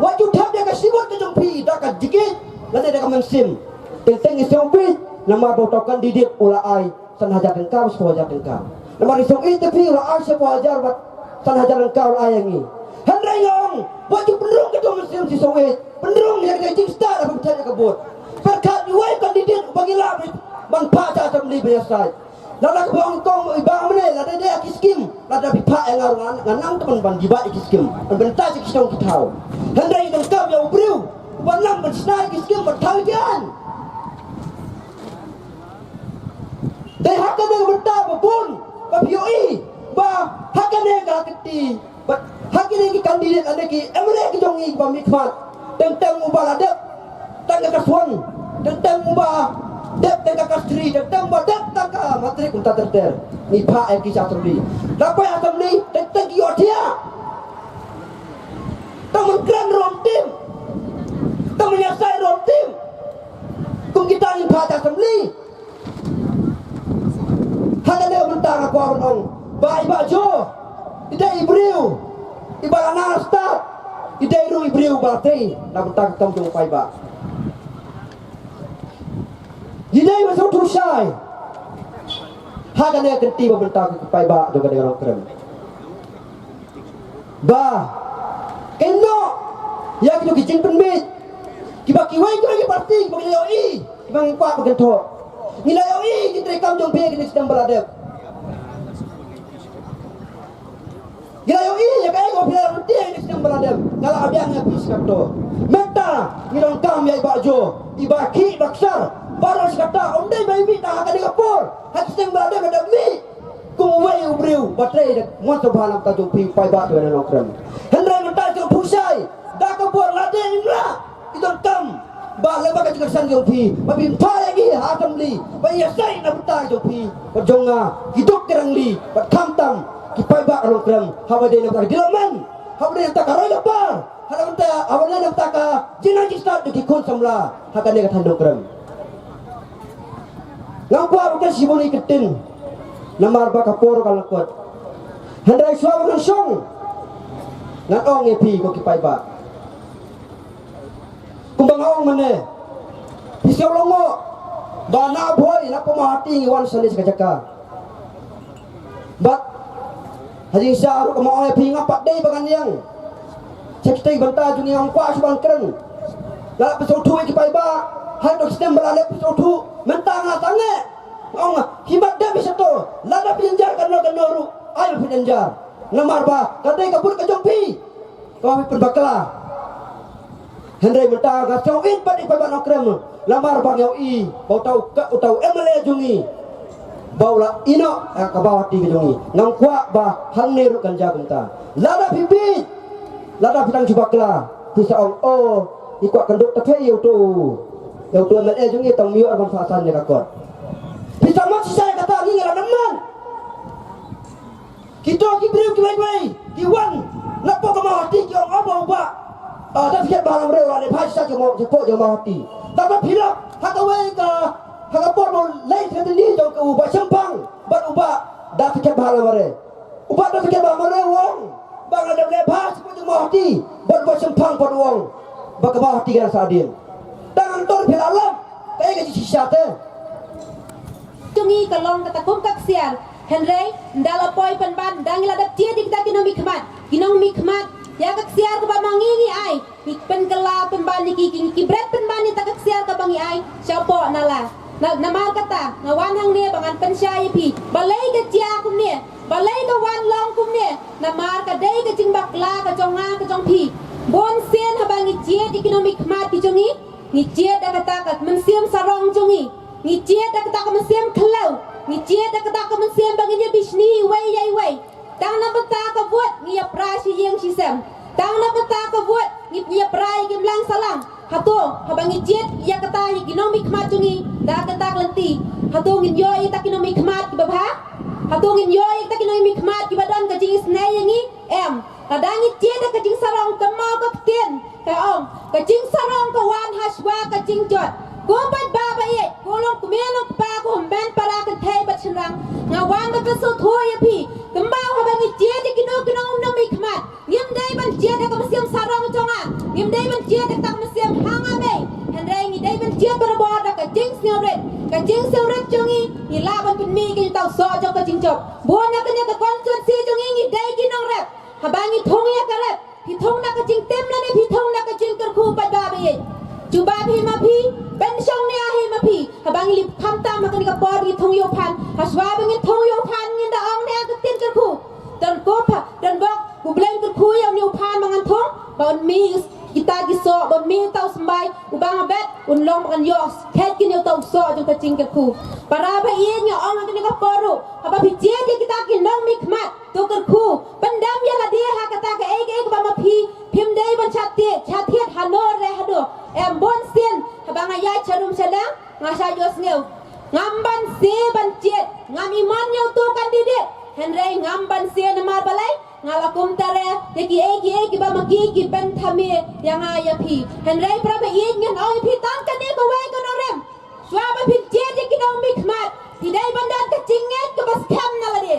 wat ju thep ïa ka shibut ka jong phi da ka jingïeit lane da ka mynsiem. Teng teng ngi sngewbha namar ba uto u candidate u la ai san hajar tyngka, shiphew hajar tyngka. Namar ngi sngewbha te phi u la ai shiphew hajar bad san hajar tyngka u la ai ïa ngi. Hynrei nga ong wat ju pynrung kato mynsiem sngewbha, pynrung ïa ka jingstad haba phi thep ïa ka vote. Pyrkhat uwei u candidate uba ngi lah ban phah sha assembly ban ïasaid. Lada kaba ong kong i Bah mynne, lada dei ïa ki skim, lada phi phah ïa nga ruh nga nang te ban ban dibat ïa ki skim, ban bynta sha ki shnong ki thaw. Hynrei i donkam ïa u briew uba nang ban shna ïa ki skim ban thaw ïa ki aiñ. Dei ha kane ka bynta ba bun ba phi ïohi ba ha kane ka kti, bad ha kine ki candidate lane ki M L A ki jong ngi ba mihkhmat, teng teng uba la dep tang ka class one, teng teng uba dep tang ka class three, teng teng uba dep tang ka matric, kumta ter ter ngi phah ïa ki sha assembly. Da poi assembly teng teng ki ïohthiah. Tang ban kren ruh ym tim, tang ban ïasaid ruh ym tim. Kum kita ngin phah sha assembly. Ha kane ka bynta nga kwah ban ong ba i Bah Jo i dei i briew iba la nang stad, i dei ruh i briew ba la trei na bynta ka kam jong u paidbah. I dei ba sngewthuh shai ha kane ka kynti ba bynta ka paidbah jong kane ka Nongkrem. Ba kin noh ïa kito ki jingpynbeit kiba kiwei kiwei ki parti kiba ngi la ïohi, kiba ngi kwah ba kin thoh. Ngi la ïohi ki treikam jong phi ha kine ki snem ba la dep. Ngi la ïohi ïa kaei kaba phi la lynti ha kine ki snem ba la dep. Nga la biang ïa phi shikatto. Mynta ngi donkam ïa i Bah Jo, iba khih ba ksar baroh shikatto, ym dei ba i mih tang ha kane ka por. Ha ki snem ba la dep, la dep mih kum uwei u briew ba trei da mon sngewbha na bynta jong phi u paidbah jong kane ka Nongkrem. Hynrei mynta jong phi u shai da ka bor lade im lah, i donkam ba lyngba ka jingkyrshan jong phi ba phin phah ïa ngi ha assembly ba ïasaid na bynta jong phi bad jong nga, ki duk ki rangli bad khamtam ki paidbah ka Nongkrem, haba dei na bynta ka development, haba dei na bynta ka roi ka par, haba dei na bynta, haba dei na bynta ka jingnang jingstad jong ki khun samla ha kane ka thaiñ Nongkrem. Ngam kwah ban kren shibun ïa ki ktien namar ba ka por ka la kut. Hynrei shuwa ba ngan shong ngan ong ïa phi ko ki paidbah. Kumba nga ong mynne, phi sngew lyngngoh ba na Bhoi na Pamawhati ngi wan shane sha ka jaka. Bad ha jingshisha ruh kumba ong ïa phi, ngam pat dei ba ngan ïeng sha kita ki bynta jong ngi, ngam kwah shuh ban kren. Nga la pynsngewthuh ïa ki paidbah ha kito ki snem ba la leit, pynsngewthuh. Mynta nga sangeh, nga ong, hi mat dep hi shato, lada phi jynjar kano kano ruh ai phi jynjar. Namar ba ka dei ka vote ka jong phi kaba phi pynbakla. Hynrei mynta nga sngewbha bad i paidbah Nongkrem namar ba nga ïohi ba uta u ka, uta u M L A jong ngi ba u la ïehnoh ïa ka Pamawhati ka jong ngi. Ngam kwah ba hangne ruh kan jia kumta. Lada phi bieit, lada phi tang shu bakla, phi sa ong, oh, ngi kwah kynduh tyrkhei ïa uto, ïa uto M L A jong ngi, tang mih ïoh ban phah san ïa ka kot. Phi sa mad shisha ïa kata, ngi ngi la nang mad. Kito ki briew kiwei kiwei ki wan na pdeng ka Mawhati ki ong, "Oh, ba u Bah, ah, da phi khet bha lam re, u la leh bha shisha ki Maw-, ki pdeng jong Mawhati." Da ka phi lap ha kawei ka, ha ka por ba u leit ka tynti jong ka u Bah Shemphang bad u Bah da phi khet bha lam re. U Bah da phi khet bha lam re u ong ba nga da leh bha sha pdeng jong Mawhati, bad u Bah Shemphang pat u ong ba ka Mawhati ka dang sah hadien. Tang hangto phi la lap kaei ka jingshisha te. Jong ngi ka long kata kum ka ksiar. Hynrei ynda la poi pynban, ynda ngi la dep jied ïa kita ki nongmihkhmat, ki nongmihkhmat, ïa ka ksiar kaba ma ngi ngi ai, ngi pynkylla pynban ïa ki, ki, ki bret pynban ïa kata ka ksiar kaba ngi ai shapoh nala. Na, namar kata nga wan hangne ba ngan pynshai ïa phi. Balei ka jia kumne? Balei ka wan long kumne? Namar ka dei ka jingbakla ka jong nga ka jong phi. Bun sien haba ngi jied ïa ki nongmihkhmat ki jong ngi, ngi jied da kata ka mynsiem sarong jong ngi. Ngi jied da kata ka mynsiem khlaw. Ngi jied da kata ka mynsiem ba ngin ïa bishni iwei ïa iwei. Tang na bynta ka vote ngi ïa pra shi ïing shi sem. Tang na bynta ka vote ngi ïa pra ïa ki imlang sahlang. Hato haba ngi jied ïa kata ïa ki nongmihkhmat jong ngi da kata ka lynti, hato ngin ïoh ïa kita ki nongmihkhmat kiba bha? Hato ngin ïoh ïa kita ki nongmihkhmat kiba don ka jingisynei ïa ngi? Em. Lada ngi jied da ka jingsarong, ka mut ka ktien ka ong, ka jingsarong ka wan ha shuwa ka jingjot. Ko paidbah ba ïeit, ko longkmie longkpa, ko hynmen para kynthei bad shynrang, nga wan ban pynsngewthuh ïa phi. Kumba haba ngi jied ïa kino kino nongmihkhmat, ngim dei ban jied da ka mynsiem sarong jong nga, ngim dei ban jied da ka mynsiem ha nga mei. Hynrei ngi dei ban jied barabor da ka jingsngewrit. Ka jingsngewrit jong ngi, ngi lah ban pynmih ïa uta u soh jong ka jingjop. Bun na kane ka constituency jong ngi, ngi dei ki nongrep. Haba ngi thung ïa ka rep, phi thung na ka jingtim lane phi thung na ka jingkyrkhu, paidbah ba ïeit? Jubab hi ma phi, pynshong nia hi ma phi. Haba ngi lip khamtam ha kane ka por ngi thung ïa u phan, ha shuwa ba ngin thung ïa u phan ngin da ong nia ka ktien kyrkhu. Don ko pha, don bok u Blei kyrkhu ïa une u phan ba ngan thung, ba un mih kita ki soh, ba un mih uta u symbai uba nga bet, un long ba ngan ïoh khet kin ïa uta u soh jong ka jingkyrkhu. Para ba ïeit, nga ong ha kane ka por ruh, haba phi jied ïa kita ki nongmihkhmat, to kyrkhu, pyndem ïa lade ha kata kaei kaei kaba ma phi, phim dei ban shah thied, shah thied hano re hano. Em, bun sien haba nga ïaid sha rum sha neng, nga shah ïohsngew, ngam banse ban jied, ngam ïa mon ïa uto u candidate. Hynrei ngam banse namar balei? Nga la kumta re ïa kiei kiei kiba ma ki ki pynthame ïa nga ïa phi. Hynrei para ba ïeit, ngan ong ïa phi tang kane kawei ka nongrem. Shuwa ba phin jied ïa ki nongmihkhmat, phi dei ban don ka jingngeit kaba skhem na lade.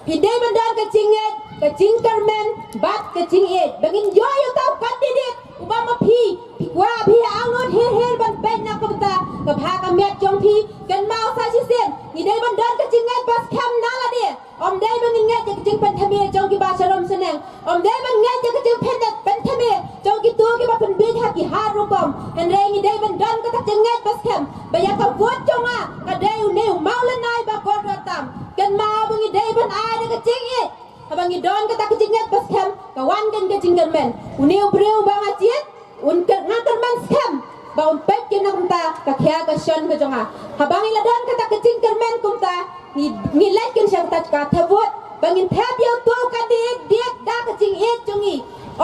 Phi dei ban don ka jingngeit, ka jingkyrmen bad ka jingïeit ba ngin ïoh ïa uta u candidate uba ma phi, phi kwah, phi angnud her her ban peit na ka bynta ka bha ka miat jong phi. Kynmaw sa shisien, ngi dei ban don ka jingngeit ba skhem na lade. Ym dei ba ngin ngeit ïa ka jingpynthame jong kiba sharum shaneng. Ym dei ban ngeit ïa ka jingpynthame jong kito kiba pynbieit ha ki har rukom. Hynrei ngi dei ban don kata ka jingngeit ba skhem ba ïa ka vote jong nga ka dei une u mawlynnai ba kordor tam. Kynmaw ba ngi dei ban ai da ka jingïeit. Haba ngi don kata ka jingngeit ba skhem, ka wan kein ka jingkyrmen. Une u briew ba nga jied, un kyr-, nga kyrmen skhem ba un peit kein na ka bynta ka khia ka shon ka jong nga. Haba ngi la don kata ka jingkyrmen kumta, ngi, ngi leit kein sha kata ka thep vote ba ngin thep ïa uto u candidate da ka jingïeit jong ngi.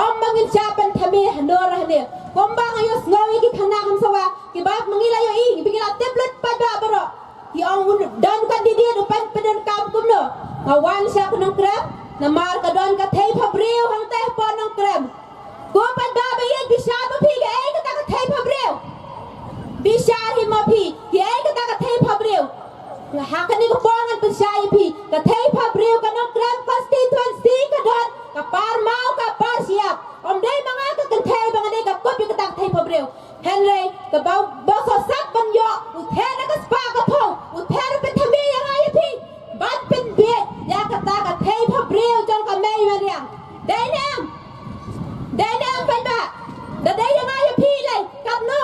Ym ba ngin shah pynthame hano re hane. Kumba nga ïohsngew ïa ki khynnah khamsawa kiba ma ngi la ïohi, ba ngi la tip lut paidbah baroh. Ki ong un don candidate u pyndonkam kumno. Nga wan sha ka Nongkrem namar ka don ka thei pha briew hangta hapoh Nongkrem. Ko paidbah ba ïeit, bishar ma phi kaei kata ka thei pha briew. Bishar hi ma phi kaei kata ka thei pha briew. Nga ha kane ka por ngan pynshai ïa phi, ka thei pha briew ka Nongkrem constituency ka don ka par maw ka par shyiap. Ym dei ma nga ka kynthei ba nga dei ka kup ïa kata ka thei pha briew. Hynrei kaba u ba u sohsat ban ïoh u ther na ka spah ka phew, u ther u pynthame ïa nga ïa phi ban pynbieit ïa kata ka thei pha briew jong ka mei mariang. Dei ne em? Dei ne em paidbah? Da dei ïa nga ïa phi lei katno?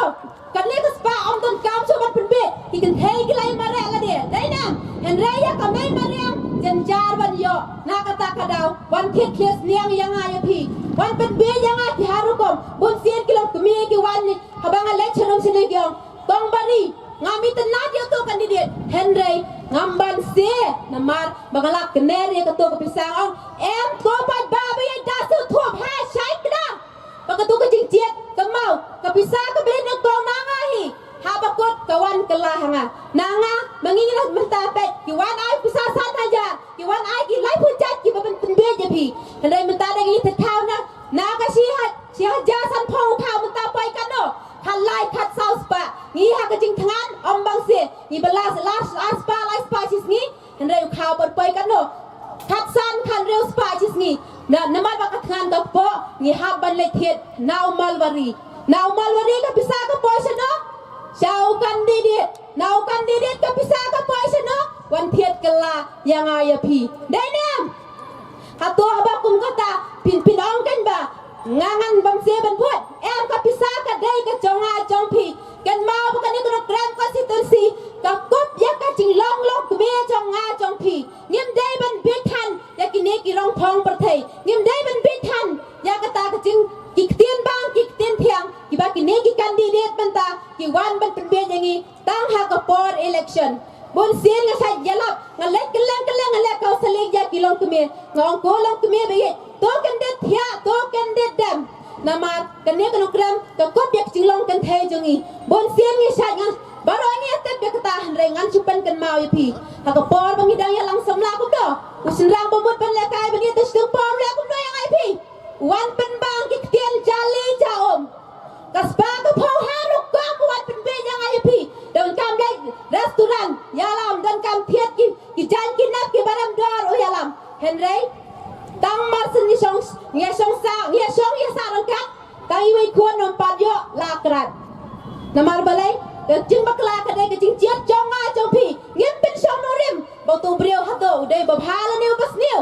Kane ka spah ym donkam shuh ban pynbieit. Ki kynthei ki la ïa mareh lade. Dei ne em? Hynrei ïa ka mei mariang jynjar ban ïoh na kata ka daw. Wan thied khlieh sniang ïa nga ïa phi, wan pynbieit ïa nga ki har rukom. Bun sien ki longkmie ki wan ni haba nga leit sha rum sha neng ki ong, Kong Bari, ngam itynnad ïa uto u candidate, hynrei ngam banse namar ba nga la kner ïa kato ka pisa. Nga ong, em ko paidbah ba ïeit, da sngewthuh bha shai kdang ba kato ka jingjied ka maw, ka pisa kaba nyngkong na nga hi. Haba kut ka wan kylla ha nga. Na nga, ma ngi ngi la mynta peit ki wan ai pisa san hajar, ki wan ai ki laiphew jait kiba pyn-, pynbieit ïa phi. Hynrei mynta da ngi thikhaw na, na ka shi ha-, shi hajar sanphew u khaw mynta poi katno? Khatlai khatsaw spah. Ngi ha ka jingthngan ym bang se, ngi ba la, la, la spah, lai spah shi sngi. Hynrei u khaw bad poi katno? Khatsan khathynriew spah shi sngi. Na, namar ba ka thngan ka kpoh, ngi hap ban leit thied na u Malwari. Na u Malwari ka pisa ka poi shano? Sha u candidate. Na u candidate ka pisa ka poi shano? Wan thied kylla ïa nga ïa phi. Dei ne em? Hato haba kum kata phin, phin ong kein ba nga ngan banse ban vote? Em, ka pisa ka dei ka jong nga jong phi. Kynmaw ba kane ka Nongkrem constituency ka kup ïa ka jinglong longkmie jong nga jong phi. Ngim dei ban bieit than ïa kine ki rong phong pyrthei. Ngim dei ban bieit than ïa kata ka jing, ki ktien bang, ki ktien thiang kiba kine ki candidate mynta ki wan ban pynbieit ïa ngi tang ha ka por Ïalap, nga leit kylleng kylleng, nga leh counselling ïa ki longkmie. Nga ong ko longkmie ba ïeit, to kyndit thiah, to kyndit dem. Namar kane ka Nongkrem ka kup ïa ka jinglong kynthei jong ngi. Bun sien ngi shait, nga baroh ngi ïatip ïa kata, hynrei ngan shu pynkynmaw ïa phi. Ha ka por ba ngi dang ïalang samla kumno, u shynrang ba mut ban lehkai ban ïa, te shiteng por leh kumno ïa nga ïa phi. Wan pynbang ki ktien jali ja um. Ka spah ka phew ha rukom wan pynbeit ïa nga ïa phi. Donkam leit restaurant, ïalam, donkam thied ki, ki jaiñ ki nep ki barem dor, u ïalam. Hynrei tang mar shen ngi shong, ngi shong sa, ngi shong ïa sa ryngkat, tang iwei khun ym pat ïoh la krat. Namar balei? Ka jingbakla ka dei ka jingjied jong nga jong phi. Ngim pynshong nongrim ba uto u briew hato u dei ba bha lane u ba sniew.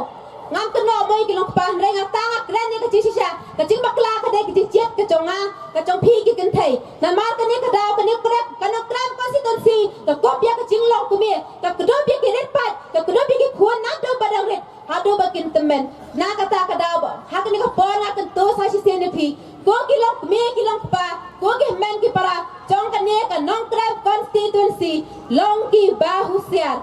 Ngam kynnoh mo ïa ki longkpa, hynrei nga tang nga kren ïa ka jingshisha. Ka jingbakla ka dei ka jingjied ka jong nga, ka jong phi ki kynthei. Namar kane ka daw, kane ka Nongkrem, ka Nongkrem constituency ka kup ïa ka jinglong kmie, ka kdup ïa ki rit paid, ka kdup ïa ki khun naduh ba dang rit haduh ba kin tymmen. Na kata ka daw ba ha kane ka por nga kyntu sa shisien ïa phi, ko ki longkmie ki longkpa, ko ki hynmen ki para jong kane ka Nongkrem constituency, long ki ba husiar.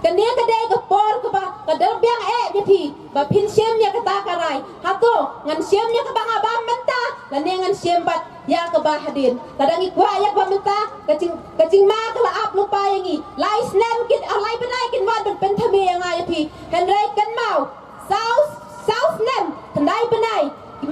Kane ka dei ka por kaba ka dang biang eh ïa phi ba phin shim ïa kata ka rai. Hato ngan shim ïa kaba nga bam mynta, lane ngan shim pat ïa kaba hadien? Lada ngi kwah ïa kaba mynta, ka jing, ka jingma ka la ap lypa ïa ngi. Lai snem ki, ah, lai bnai kin wan ban pynthame ïa nga ïa phi. Hynrei kynmaw, saw, saw snem, khyndai bnai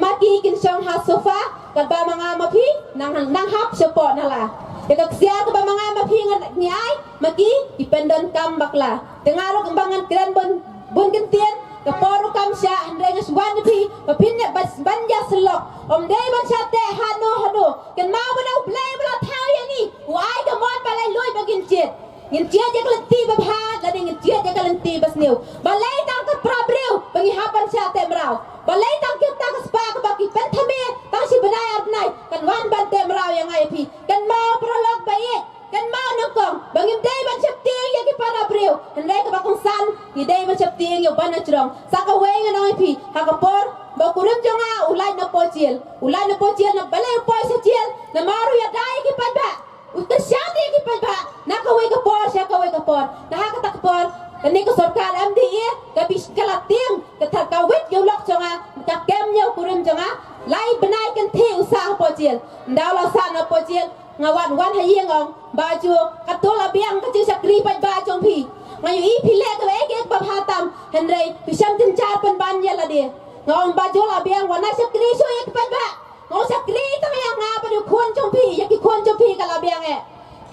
ma ki kin shong ha sofa, katba ma nga ma phi nang, nang hap shapoh nala. Ïa ka ksiar kaba ma nga ma phi ngan, ngi ai, ma ki ki pyndonkam bakla. Te nga ruh kumba ngan kren bun, bun kyntien, ka por ruh kam shah, hynrei nga shu wan ïa phi ba phin ïa ban, ban ïa syllok. Ym dei ban shah teh hano hano. Kynmaw ba na U Blei ba la thaw ïa ngi, u ai ka mon ba laitluid ba ngin jied. Ngin jied ïa ka lynti ba bha lane ngin jied ïa ka lynti ba sniew. Balei tang ka para briew ba ngi hap ban shah teh mraw? Balei tang kita ka spah kaba ki pynthame tang shi bnai ar bnai kan wan ban teh mraw ïa nga ïa phi? Kynmaw paralok ba ïeit, kynmaw nyngkong ba ngim dei ban sheptieng ïa ki para briew, hynrei kaba kongsan ngi dei ban sheptieng ïa u Bah Najrong. Sa kawei ngan ong ïa phi, ha ka por ba u kurim jong nga u lait na poh jel, u lait na poh jel, na balei u poi sha jel? Namar u ïada ïa ki paidbah. U kyrshan ïa ki paidbah na kawei ka por sha kawei ka por. Na ha kata ka por kane ka sorkar M D A ka bishkala tieng, ka thar ka wit ïa u lok jong nga, ka kem ïa u kurim jong nga. Lai bnai kynthih u sah ha poh jel. Ynda u la sah na poh jel, nga wan wan ha ïing, ong, Bah Jo, kato la biang ka jingshakri paidbah jong phi. Nga ïohi phi leh kawei ka, ka ba bha tam, hynrei phi shem jynjar pynban ïa lade. Nga ong, Bah Jo, la biang, wan ai shakri shuh ïa ki paidbah. Nga ong, shakri tang ïa nga bad u khun jong phi, ïa ki khun jong phi ka la biang eh.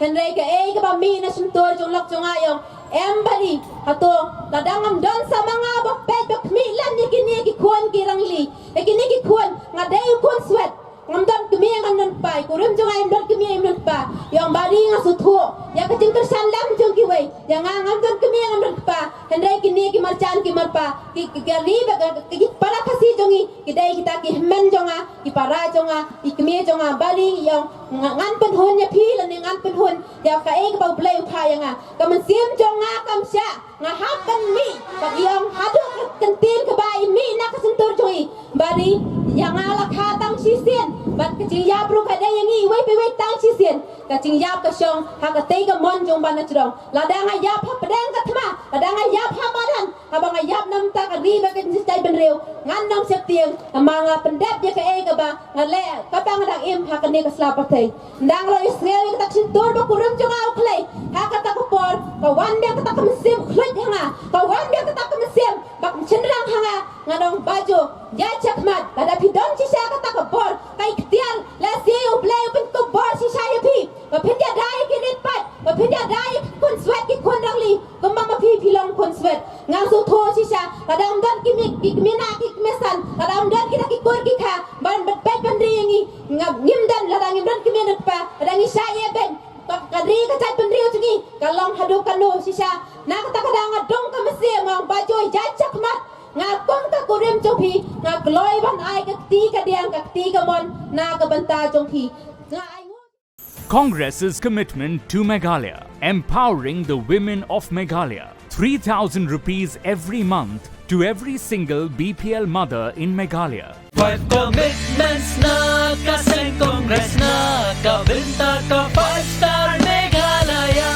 Hynrei kaei kaba mih na shyntur jong lok jong nga, ong, em Bah Ri, hato lada ngam don sa ma nga ba peit ba khmih lem ïa kine ki khun ki rangli, ïa kine ki khun, nga dei u khun swet. Ngam don kmie, ngam don kpa, i kurim jong nga im don kmie, im don kpa. Ïa ong Bah Ri, nga sngewthuh ïa ka jingkyrshan lem jong kiwei. Ïa nga ngam don kmie, ngam don kpa, hynrei kine ki marjan ki marpa, ki, ki, ki ri ba, ki, ki para Khasi jong ngi, ki dei kita ki hynmen jong nga, ki para jong nga, i kmie jong nga. Bah Ri, ïa ong, nga, ngan pynhun ïa phi lane ngan pynhun ïa kaei kaba U Blei u phah ïa nga. Ka mynsiem jong nga kam shah. Nga hap ban mih, bad i ong haduh ka kyntien kaba i mih na ka shyntur jong i. Bah Ri, ïa nga la kha tang shisien, bad ka jingïap ruh ka dei ïa ngi iwei pa iwei tang shisien. Ka jingïap ka shong ha katei ka mon jong Bah Najrong. Lada nga ïap hapdeng ka thma, lada nga ïap ha madan, haba nga ïap na bynta ka ri bad ka jingshai bynriew, ngan ym sheptieng, namar nga pyndep ïa kaei kaba nga leh, kaba nga dang im ha kane ka sla pyrthei. Ynda nga la ïohsngew ïa kata ka shyntur ba kurim jong nga u khlei, ha kata ka por ka wan biang kata ka mynsiem khluit ha nga, ka wan biang kata ka mynsiem ba shynrang ha nga. Ngan ong, Bah Jo, ïaid shakhmat, lada phi don shisha kata ka bor, ka ikhtiar, lehse U Blei u pynkup bor shisha ïa phi, ba phin ïada ïa ki rit paid, ba phin ïada ïa ki khun swet ki khun rangli, kumba ma phi phi long khun swet. Nga sngewthuh shisha, lada ngam don ki kmie, ki kmie na ki kmie san, lada ngam don kita ki kur ki kha ban, ban peit ban ri ïa ngi, ngam, ngim don, lada ngim don kmie na kpa, lada ngi shah ïa beiñ, ka, ka ri ka jaitbynriew jong ngi ka long haduh kano shisha. Na kata ka daw nga dung ka mynsiem, nga ong, Bah Jo, ïaid shakhmat. Nga kum ka kurim jong phi, nga kloi ban ai ka kti kadiang, ka kti kamon na ka bynta jong phi. Nga ai nguh. Congress's commitment to Meghalaya, empowering the women of Meghalaya. Three thousand rupees every month to every single B P L mother in Meghalaya. Five commitments na ka seng Congress na ka bynta ka Five Star Meghalaya.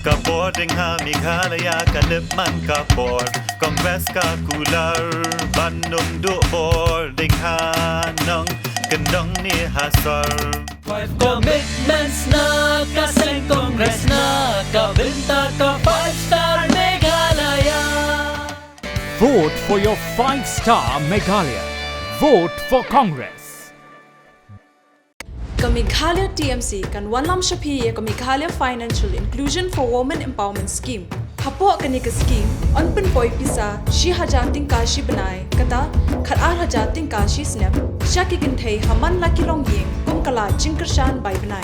Ka bor ding ha Meghalaya ka lip man ka bor. Congress ka kular ban nung du bor ding ha nong kendong ni ha sor. Five commitments na ka seng Congress na ka bynta ka five star Meghalaya. Vote for your five star Meghalaya. Vote for Congress. Ka Meghalaya T M C kan wanlam sha phi ïa ka Meghalaya Financial Inclusion for Women Empowerment Scheme. Hapoh kane ka scheme, yn pynpoi pisa shi hajar tyngka shi bnai, kata khat ar hajar tyngka shi snem, sha ki kynthei ha man la ki longïing kum ka lad jingkyrshan bai bnai.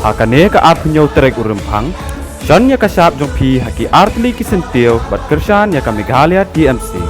Ha kane ka arphew hynñiew tarik u Rymphang, shon ïa ka shap jong phi ha ki artylli ki syntiew bad kyrshan ïa ka Meghalaya T M C.